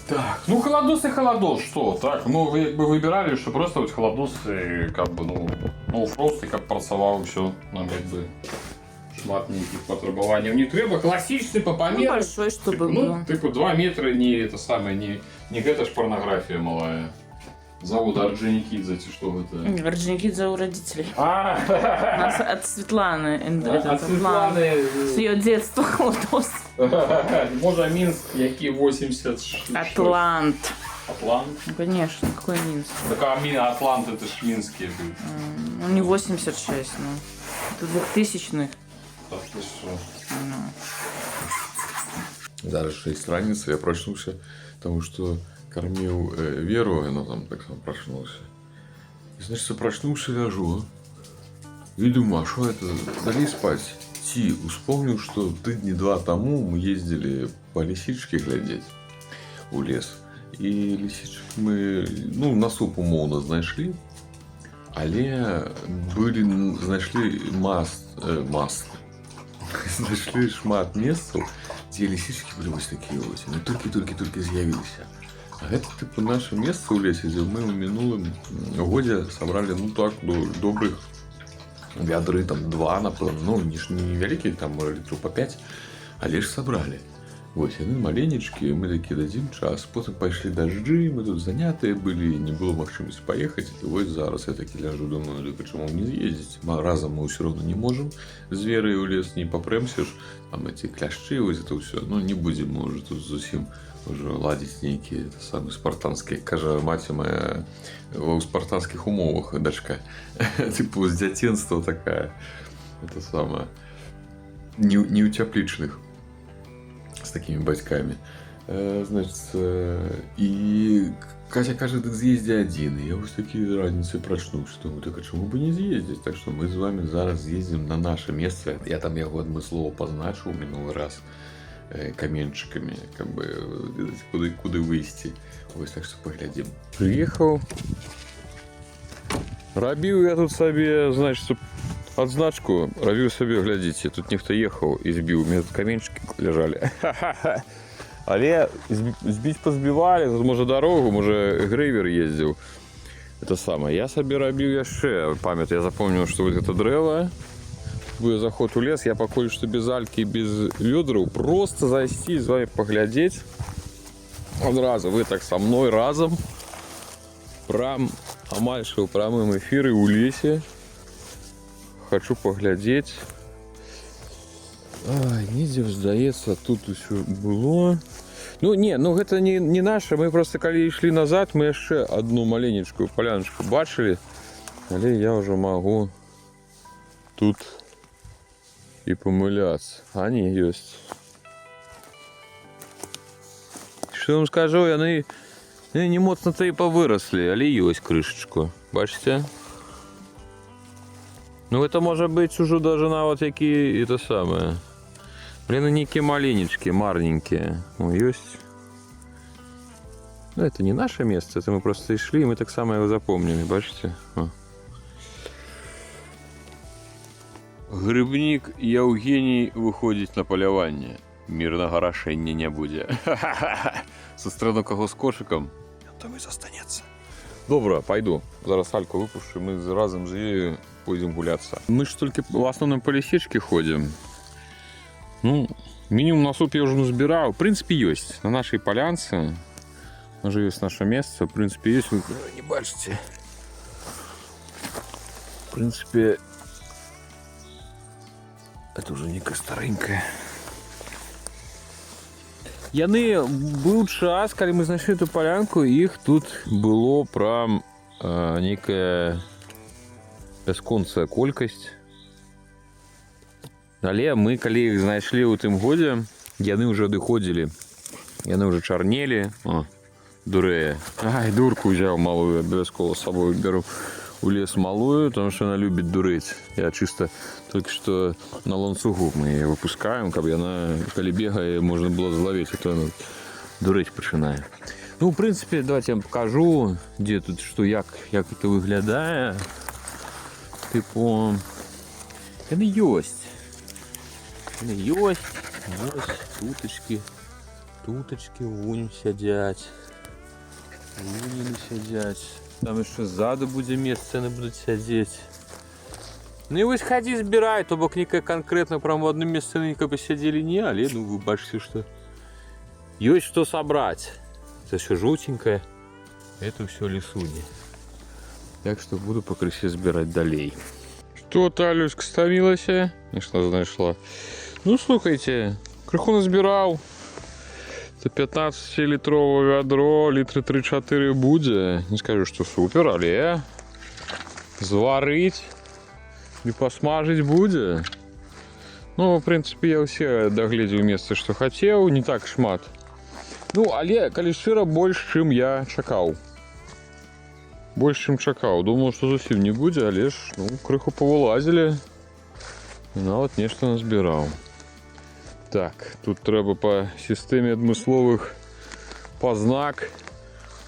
Так, ну холодос и холодос, что? Так, ну вы как бы выбирали, что просто вот холодос и как бы, ну фрост и как працаваў, все, нам как бы шмат нейкіх патрабаванняў не трэба, класічны па Ну, памеру. большой, чтобы Типу, ну, был. типу 2 метра не это самое, не гэта ж порнография малая. Завода Орджоникидзе, ці што гэта? Орджоникидзе у родителей. А, У нас от Светланы. от Этот, Атлант. Светланы. С ее детства холодос. Можа Мінск, які 86. Атлант. Атлант. Ну, конечно, какой Минск? Так а Атлант это ж Минские были. Ну, не 86, ну. Это 2000-х. Так ты що? Ну. Зараз 6 раніцы, я прачнуўся, таму што карміў Веру, яна там таксама прачнулася. І, значит, прачнуўся, ляжу. І думаю, а што это? Далей спаць. Ці, успомніў, што тыдні два таму мы ездзілі па лісічкі глядзець у лес. І лісічак мы, ну, на суп умоўна знайшлі, але былі, знайшлі маст. Знайшлі шмат месцаў, дзе лісічкі былі вось такія вось. Яны толькі-толькі-толькі з'явіліся. А гэта тыпу наше месца ў лесе, дзе мы ў мінулым годзе сабралі, ну так, добрых вядры там два, напэўна, ну, не ж не вялікіх, там, можа, літру па 5, але ж сабралі. Вось, яны маленечкія, мы такі дадзім час, потым пайшлі дажджы, мы тут занятыя былі, не было магчымасці паехаць, і вось зараз я такі ляжу, думаю, дык а чаму не з'ездзіць? Разам мы ўсё роўна не можам з Верай у лес, не папрэмся ж, там эти кляшчы, вось это ўсё, ну не будзем мы ўжо тут зусім ўжо ладзіць нейкія это самыя спартанскія, кажа маці моя, ў спартанскіх умовах дачка, типу з дзяцінства такая, это самое, не ў цяплічных з такімі бацькамі. Значит, і Катя кажа, дык з'ездзі адзін. І я вось такі раніцы прачнуўся, думаю, так а чаму бы не з'ездзіць? Так што мы з вами зараз з'ездзім на наше месца. Я там яго адмыслова пазначыў мінулы раз каменчыкамі, как бы, ведаць, куды выйсці. Вось, так што паглядзім. Прыехаў. Рабіў я тут сабе, значит, адзначку. Рабіў сабе, глядзіце, тут нехта ехаў і збіў. У мяне тут каменчыкі ляжалі. Але збіць пазбівалі, тут можа дарогу, можа грэйвер ездзіў. Это самое. Я сабе рабіў яшчэ, памятаю, я запомніў, што вот гэта дрэва, будзе заход у лес, я пакуль што без алькі, без вёдраў, просто зайсці з вами паглядзець. Адразу вы так са мной разам, прям амаль што ў прамым эфіры ў лесе. Хачу паглядзець. Ай, недзе, здаецца, тут усё было. Ну, не, ну гэта не наша, мы просто калі ішлі назад, мы яшчэ одну маленечкую паляначку бачылі, але я ўжо магу тут і памыляцца. А не, ёсць. Што я вам скажу, яны не моцна-то і павыраслі, але ёсць крышачку. Бачыце? Ну, это можа быць ужо даже нават які это самое. Блин, ну нейкія маленечкія, марненькія. О, ёсць. Ну, это не наше место, это мы просто ішли, и мы так само его запомнили, бачыце? О. Грыбнік Яўгеній выходзіць на паляванне. Мірнага рашэння не будзе. Сустрэну каго з кошыкам, ён там і застанецца. Добра, пайду. Зараз Альку выпушчу, мы разам з ёю пойдзем гуляцца. Мы ж толькі ў асноўным па лісічкі ходзім. Ну, мінімум на суп я ўжо назбіраў. В прынцыпе, ёсць. На нашай палянцы уже ёсць наше месца. В прынцыпе, ёсць. Вы не бачыце. В прынцыпе, это уже некая старенькая. Яны, быў час, калі мы знайшлі эту палянку, іх тут было прям нейкая бясконцая колькасць. Але мы, калі іх знайшлі ў тым годзе, яны ўжо адыходзілі. Яны ўжо чарнелі. О, дурэе. Ай, дурку ўзяў малую, абавязкова з сабою бяру у лес малую, потому что она любит дурэць. Я чисто только что на ланцугу мы яе выпускаем, каб яна, калі бегае, можна было злавіць, а то яна дурэць пачынае. Ну, в принципе, давайте я вам покажу, дзе тут што, як это выглядае. Тыпу, яны ёсць. Яны ёсць. Вось, тутачкі. Тутачкі вунь сядзяць. Вунь яны сядзяць. Там яшчэ ззаду будзе месца, яны будуць сядзець. Ну і вось хадзі збірай, то бок нейкае канкрэтна прям у адным месцы яны каб сядзелі не, але, ну, вы бачыце, што ёсць што сабраць. Это все жоўценькае, это ўсё лісуні. Так што буду пакрысе збіраць далей. Што, Талюшка, стамілася? Нешта знайшла. Ну, слухайце, крыху назбіраў. Це 15-літровае вядро, літры 3-4 будзе. Не скажу, што супер, але зварыць і пасмажыць будзе. Ну, в прынцыпе, я ўсе дагледзеў месцы, што хацеў, не так шмат. Ну, але, калі шчыра, больш, чым я чакаў. Больш, чым чакаў. Думаў, што зусім не будзе, але ж, ну, крыху павылазілі. І нават нешта назбіраў. Так, тут трэба па сістэме адмысловых пазнак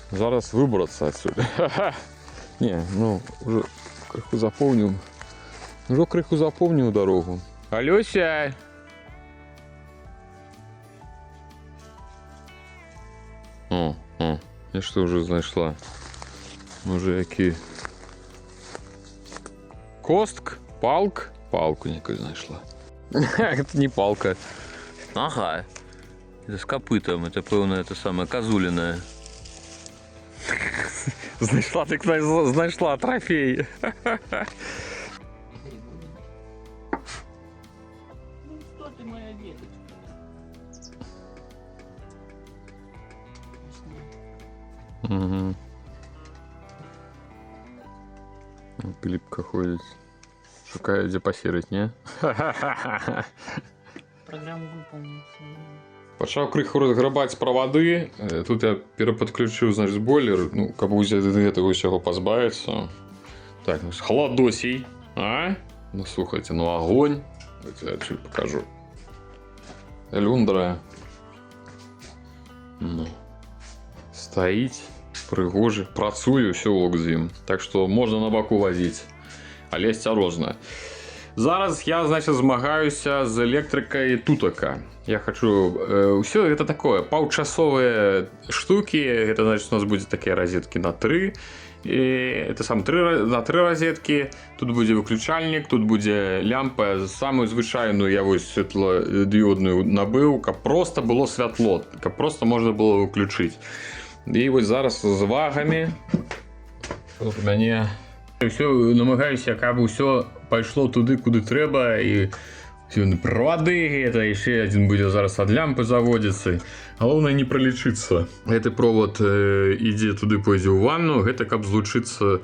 зараз выбрацца отсюда. Не, ну, ўжо крыху запомніў. Ужо крыху запомніў дарогу. Алёся! О, нешта ўжо знайшла. Можа, які костк, палк, палку некую знайшла. Это не палка. Ага. Это с копытом, это, пэўна, это самое козулиное. Знайшла, так знайшла трофей. Ну что ты, моя деточка? Угу. Піліпка ходзіць. Шукае, дзе пасерыць, не? Программу выполнить. Пачаў крыху разграбаць правады. Тут я перападключыў, значит, бойлер, ну, каб ад гэтага ўсяго пазбавіцца. Так, ну, халадосій. А? Ну, слухайте, ну огонь. Давайте я чуть покажу. Люндра. Ну. Стаіць, прыгожы, працуе, ўсё ок з ім. Так што можна на баку вазіць. Але асцярожна. Зараз я, значит, змагаюся з электрыкай тутака. Я хочу ўсё гэта такое паўчасовыя штукі, гэта значит, у нас будзе такія розеткі на тры і это сам тры, на тры розеткі, тут будзе выключальнік, тут будзе лямпа, самую звычайную я вось светлодыодную набыў, каб просто было святло, каб просто можна было выключыць. І вось зараз з вагамі тут у мяне ўсё намагаюся, каб усё пайшло туды, куды трэба, і ўсё правады, гэта яшчэ адзін будзе зараз ад лямпы заводзіцца. Галоўнае не пралічыцца. Гэты провод ідзе туды, пойдзе ў ванну, гэта каб злучыцца.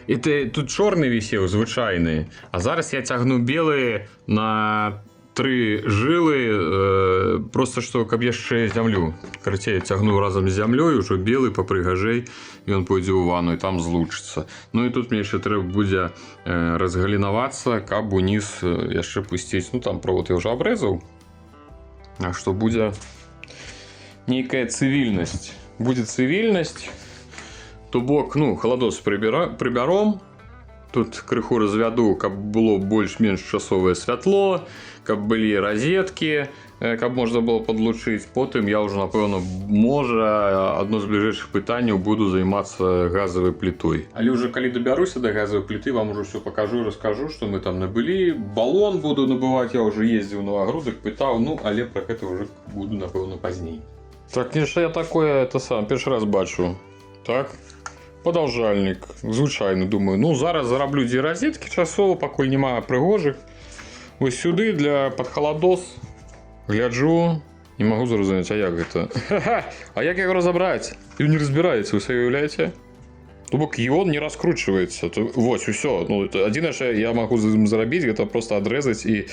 Это тут чорны вісеў звычайны, а зараз я цягну белы на тры жылы, просто што каб яшчэ зямлю. Карацей, я цягну разам з зямлёй ужо белы папрыгажэй, ён пойдзе ў ванну і там злучыцца. Ну і тут мне яшчэ трэба будзе разгалінавацца, каб уніз яшчэ пусціць. Ну, там провод я ўжо абрэзаў. А што будзе нейкая цывільнасць. Будзе цывільнасць. То бок, ну, халадос прыбяром. Тут крыху развяду, каб было больш-менш часовае святло, каб былі розеткі, каб можна было падлучыць. Потым я ўжо, напэўна, можа, адно з бліжэйшых пытанняў, буду займацца газавай плітой. Але ўжо калі дабяруся да газавай пліты, вам ужо ўсё пакажу і раскажу, што мы там набылі. Балон буду набываць, я ўжо ездзіў на Новагрудак, пытаў, ну, але пра гэта ўжо буду, напэўна, пазней. Так, нешта я такое, это сам, першы раз бачу. Так? Падаўжальнік, звычайны, думаю, ну, зараз зараблю дзве розеткі часова, пакуль няма прыгожых. Вось сюды для пад халадос. Гляджу, Не магу зразумець, а як гэта? Ха-ха! А як яго разабраць? Ён не разбіраецца, вы сабе уяўляеце? То бок ён не раскручваецца. То, вось, усё. Ну, это адзінае, што я магу з ім зрабіць, гэта просто адрэзаць і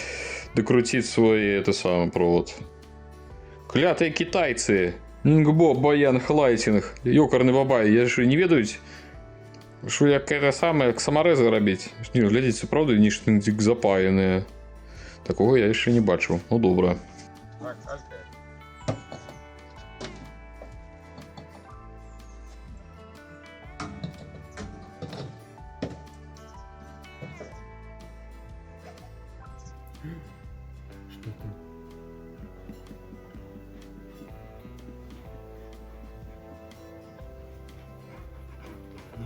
дакруціць свой это самы провод. Клятыя кітайцы! Нгбо, баян, хлайцінг. Ёкарны бабай, я ж не ведаюць, што як это самае, як самарэзы рабіць. Не, глядзіце, праўда, нешта дзік запаяныя. Такога я яшчэ не бачыў. Ну, добра. Так, Алька. Что там?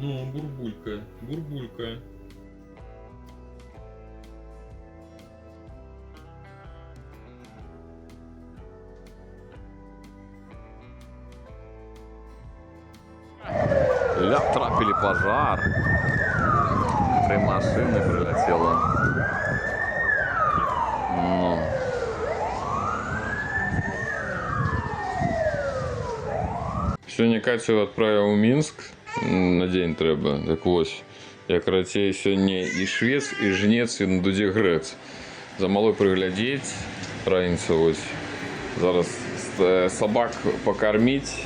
Ну, бурбулька, бурбулька. Ля, трапілі пожар. Три машины прилетело. Ну. Сёння Кацю адправіў у Мінск на дзень трэба. Так вось, я карацей сёння і швец, і жнец, і на дудзе грэц. За малой прыглядзець раніцу вось. Зараз сабак пакарміць,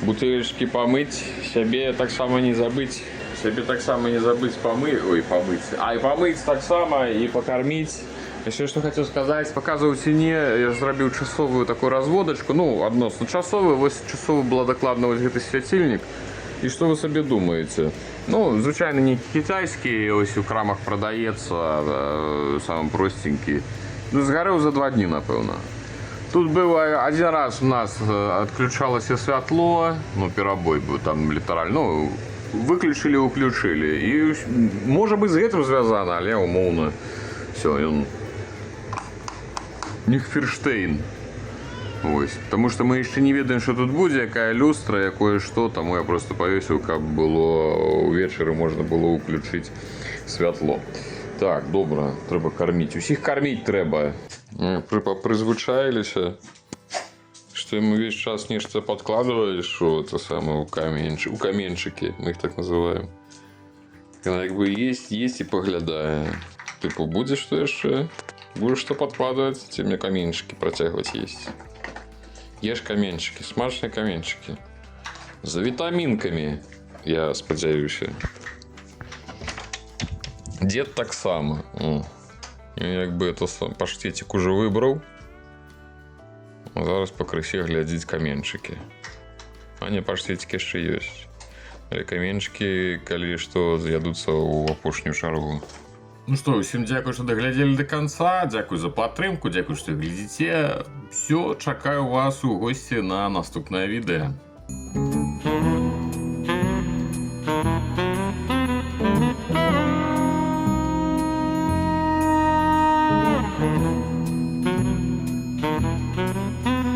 бутылечкі памыць, сябе таксама не забыць. Сябе таксама не забыць ой, памыць. А, і памыць таксама, і пакарміць. Яшчэ што хацеў сказаць, паказваў ці не, я зрабіў часовую такую разводачку, ну, адносна часовую, вось часовы была дакладна вось гэты свяцільнік. І што вы сабе думаеце? Ну, звычайна, не кітайскі, ось у крамах прадаецца, самы простенькі. Ну, згарэў за 2 дні, напэўна. Тут быў один раз у нас адключалася святло, ну, перабой быў там літаральна, ну, выключылі, уключылі. І можа быць, з гэтым звязана, але умоўна. Всё, ён Нихферштейн. Вось. Таму што мы яшчэ не ведаем, што тут будзе, якая люстра, якое што, таму я просто павесіў, каб было увечары можна было ўключыць святло. Так, добра, трэба карміць. Усіх карміць трэба. Прызвычаіліся, што ім увесь час нешта падкладваеш у это самае, у каменчыкі, мы іх так называем. Яна як бы есть, есть і паглядае. Тыпу, будзе што яшчэ? Будзеш што падкладваць, ці мне каменчыкі працягваць есть? Еш каменчыкі, смачныя каменчыкі. За вітамінкамі, я спадзяюся. Дед таксама. О. Ён як бы это сам паштецік ужо выбраў. А зараз пакрысе глядзіць каменчыкі. А не, паштецік яшчэ ёсць. Але каменчыкі, калі што, з'ядуцца ў апошнюю чаргу. Ну што, усім дзякуй, што даглядзелі до конца. Дзякуй за падтрымку, дзякуй, што глядзіце. Всё, чакаю вас у госці на наступнае відэа.